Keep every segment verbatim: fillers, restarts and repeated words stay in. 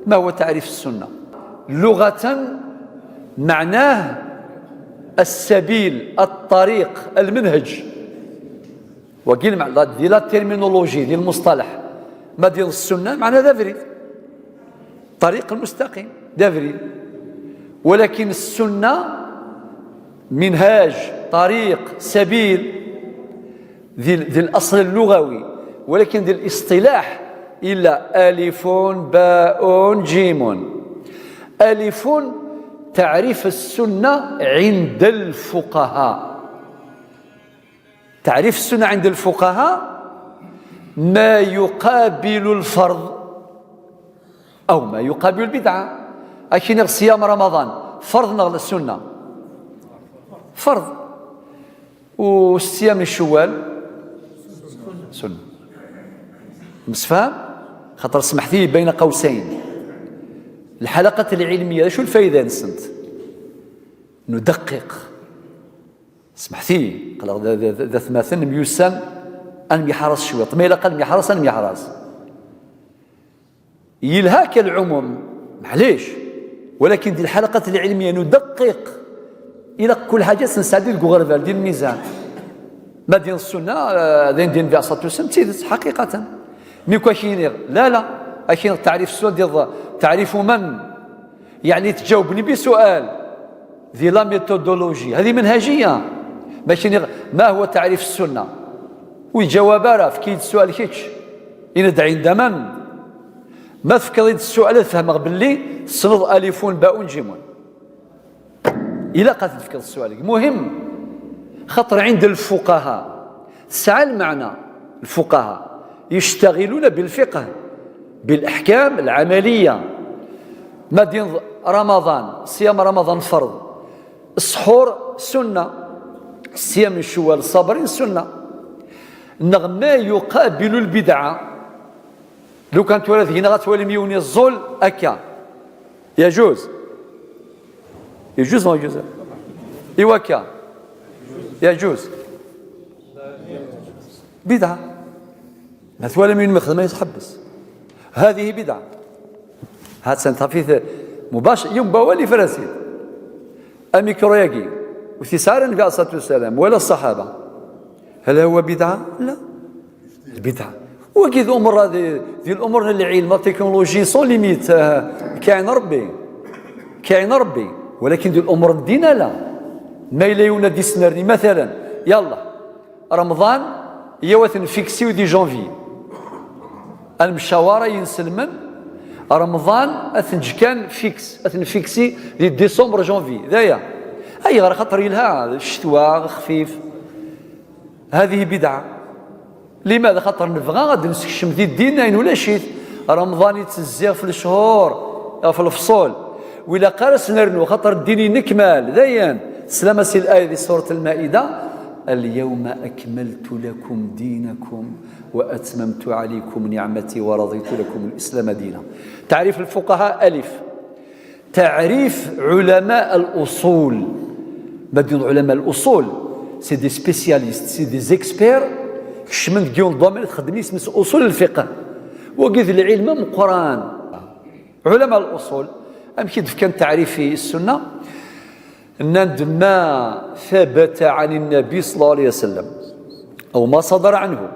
ما هو تعريف السنة؟ لغة معناه السبيل، الطريق، المنهج. Wagi lmeɛna, di la terminologie, di lmuṣṭalaḥ, ma d-yenna السنة, معناه d abrid. الطريق المستقيم, d abrid. ولكن السنة منهاج, طريق, سبيل, di, di الأصل اللغوي, ولكن di الاصطلاح إلا ألف باء جيم. ألف تعريف السنة عند الفقهاء. تعريف السنة عند الفقهاء ما يقابل الفرض أو ما يقابل البدعة. Akken صيام رمضان, فرض neɣ السنة؟ فرض. وصيام شوال سنة. مسفهم؟ خاطر سمحتي بين قوسين. الحلقات العلمية, شو الفايدة نسنت؟ ندقق. سمحتي, قلق ذا, ذا, ذا ثماثن ميوسان, أنا ميحرص شوية. ما إلا قال ميحرص, أنا ميحرص. يلهاك العموم, معليش. ولكن دي الحلقات العلمية ندقق إلى كل حاجة سنسعدي الغربال دي الميزان. ما دين السنة, آه، دين, دين النبي عليه الصلاة والسلام, تيدت حقيقة. مي كوا كينيغ؟ لا, لا. أكين تعريف السنة دي الض-, تعريف من؟ يعني تجاوبني بسؤال. ذي la méthodologie, هذه منهجية. ماشي نغ-, ما هو تعريف السنة؟ ويجاوب راه في كيد السؤال كيتش. إن دعي عند من؟ ما تفكري السؤال, فهمغ باللي سنض ألف باء جيم. إلا قد تفكر السؤال مهم, خطر عند الفقهاء سعى المعنى. الفقهاء يشتغلون بالفقه, بالأحكام العملية. ما دين رمضان, صيام رمضان فرض, السحور سنة, صيام شوال صابرين سنة. نغ ما يقابل البدعة. لو كان تولد هنا غتولي ميوني الزول أكا. يجوز؟ يجوز ما يجوز؟ إيوا كا؟ يجوز. بدعة. ما ثوالم ينمخ ما يتحبس. هذه بدعة. هات سنتافيث مباشر يوم باولي فرنسي. أميكروياكي وثيسار النبي عليه الصلاة والسلام ولا الصحابة. هل هو بدعة؟ لا. البدعة. وكيد أمور هذه, ذي الأمور العلم, التكنولوجي سون ليميت, آه, كاين ربي. كاين ربي. ولكن ذي الأمور الدين لا. ما إلا يونا دي سنرني مثلا, يلا, رمضان, يوثن فيكسي ودي جانفي. المشاورة ينسلمن, رمضان أثنج كان فيكس, أثن فيكسي دي ديسمبر جانفي. ذايا. أي غير خطر يلها, الشتوى خفيف. هذه بدعة. لماذا؟ خاطر نبغى غادي نسكشم ذي الدين أين ولا شيء. رمضان يتزيغ في الشهور, في الفصول. وإلا قارس نرنو خاطر الدين ينكمل. ذاين. سلام سي الآية في سورة المائدة: "اليوم أكملت لكم دينكم وأتممت عليكم نعمتي ورضيت لكم الإسلام دينا". تعريف الفقهاء ألف. تعريف علماء الأصول. ما دين علماء الأصول؟ C'est des spécialistes, c'est des experts. كشمن ديون دومين تخدم اسم أصول الفقه. وقيد العلم مقران. علماء الأصول, أم كيد كان تعريف السنة؟ نند ما ثبت عن النبي صلى الله عليه وسلم أو ما صدر عنه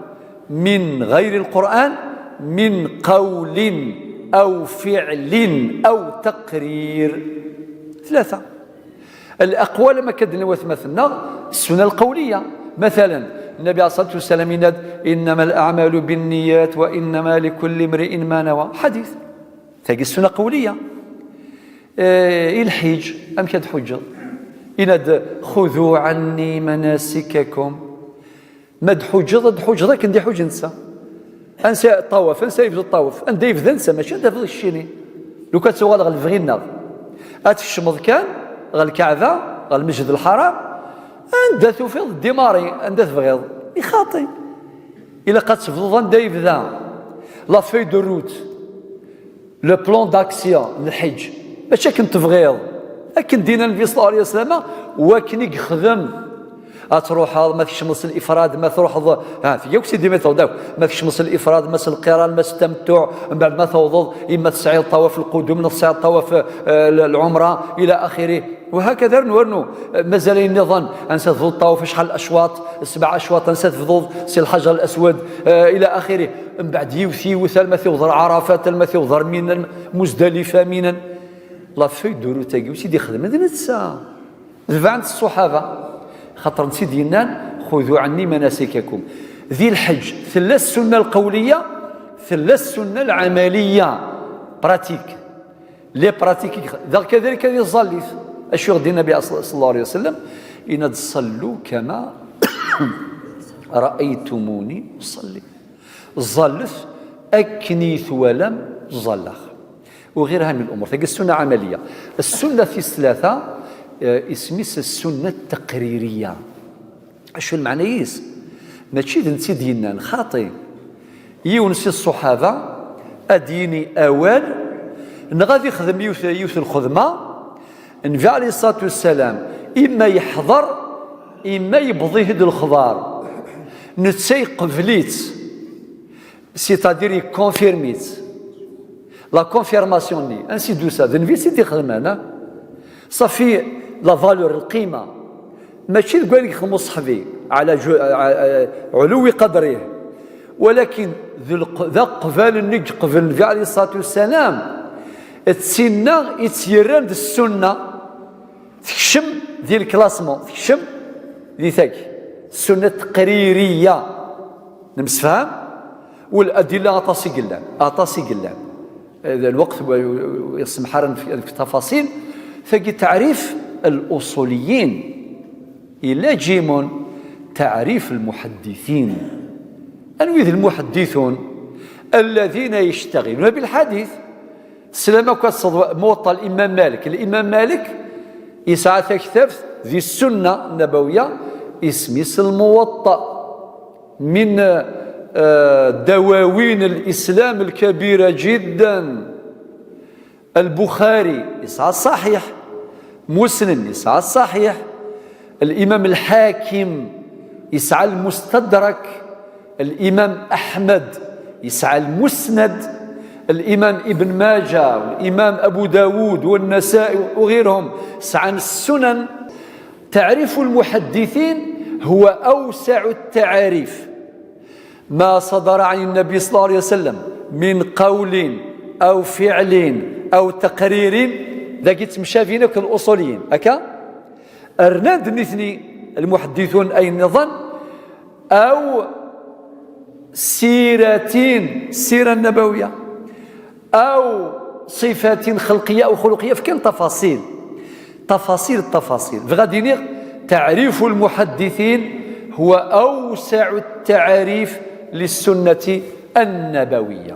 من غير القرآن من قول أو فعل أو تقرير. ثلاثة. الأقوال ما كدنا وثمثنا السنة القولية. مثلا النبي عليه الصلاة والسلام يناد: "إنما الأعمال بالنيات وإنما لكل امرئ ما نوى". حديث. تاقي السنة قولية. إيه، الحج، أم كد حجة؟ إناد: "خذوا عني مناسككم". ما تحجض، تحجض، لكن دي حج نسا. أنسى الطواف، أنسى يبدو الطواف، أن دي يبدو نسا، ماشي أن دي يبدو الشيني. لو كان سوال غير الفغينا. أتشمض كان، غير الكعبة، غير المسجد الحرام، أن دا توفيض ديماري، أن دا تبغيض. يخاطي. إلا قد تبدو أن دا يبدا. La feuille de route. Le plan d'action, الحج. ماشي كنت تبغيض. لكن دينا النبي صلى الله عليه وسلم، وكن يخدم. Ad truḥeḍ, ma tkecmeḍ s lifrad, ma truḥeḍ, ha, tga-k Sidi mi tawḍeḍ akk. Ma tkecmeḍ s lifrad, ma s lqiran, ma s tamettuɛ, mbeɛd ma tawḍeḍ, imma tesɛiḍ ṭawaf lqudum, neɣ tesɛiḍ ṭawaf, eh, l-, lɛumra, ila axiri. Wa hakada rnu, rnu. Eh, mazal ayen nniḍen, ansa tebduḍ ṭawaf, acḥal acwaṭ, sebɛa acwaṭ, ansa tebduḍ si lḥajar al-aswad, eh, ila axiri. Mbeɛd yiwet, yiwet, alma tiwḍeḍ Ɛarafat, alma tiwḍeḍ Mina, Muzdalifa, Mina. La feuille de route-agi, wi tt-id-ixedmen d netta. Tebɛent ṣṣuḥaba, xaṭer netta i d-yennan: "Xudu ɛenni manasikakum." Di lḥeǧ, tella ssunna lqawliya, tella ssunna lɛamaliya, pratique. Les pratiques, daɣ kadalik di tẓallit. Acu i ɣ-d-yenna Nnabi sal-, sallallahu alayhi wa sallam? Yenna-d: "Ṣallu kama raaytumuni uṣalli." Ẓallet akken i yi-twalam ẓalleɣ. وغيرها من الأمور. Tagi ssunna ɛamaliya. Ssunna tis tlata, eh, isem-is ssunna taqririya. Acu lmeɛna-is? Mačči d netta i d-yennan, xaṭi. Yiwen si ṣṣuḥaba ad d-yini awal, neɣ ad ixdem yiwet, yiwet lxedma, Nnbi alayhi ṣṣalatu wassalam, imma yeḥḍer, imma yewweḍ-it-id lexbar. Netta iqbel-itt, c'est-à-dire yeconfirme-itt. La confirmation-nni, ansi d-tusa? D nnbi i tt-id-ixedmen, ah? Safi, la valeur, lqima. Mačči deg wayen i yexdem uṣeḥbi, ɛla ju-, ɛ-, ɛ-, ɛuluwi qadrih. Walakin d lq-, d aqbal-nni i yeqbel Nnbi alayhi ṣṣalatu wassalam, d tinna i tt-yerran d ssunna. Tekcem di lklasman, tekcem di tagi. Ssunna taqririya. Nemsefham? Waladilla aṭas i yellan, aṭas i yellan. Eh, lweqt ur yessemḥ ara fi, fi tafaṣil. Tagi taɛrif al-uṣuliyin. Yella jimun taɛrif al-muḥaddisin. Anwi d lmuḥadditun? Alladina yectaɣiluna bilḥadit. Teslam akk ad tesseḍ Muwaṭṭa Limam Malik. Limam Malik yesɛa taktabt di Ssunna Nnabawiya, isem-is Lmuwaṭṭa. Min, eh, dawawin lislam lkabira jiddan. Lbuxari yesɛa Ṣṣaḥiḥ, Muslim yesɛa Ṣṣaḥiḥ, Limam Lḥakim yesɛa Lmustadrak, Limam Aḥmed yesɛa Lmusnad, Limam Ibn Maǧa, Limam Abu Dawud, Wannasa'i, وغيرهم sɛan Ssunan. تعريف المحدثين هو أوسع التعاريف. ما صدر عن النبي صلى الله عليه وسلم من قول أو فعل أو تقرير. Dagi ttemcabin akk luṣuliyin, akka? Rnan-d nitni lmuḥadditun ayen nniḍen, أو سيرة, السيرة النبوية, أو صفة خلقية أو خلقية, fkan tafaṣil. Tafaṣil, tafaṣil. Bɣiɣ ad iniɣ, تعريف المحدثين هو أوسع التعاريف للسنة النبوية.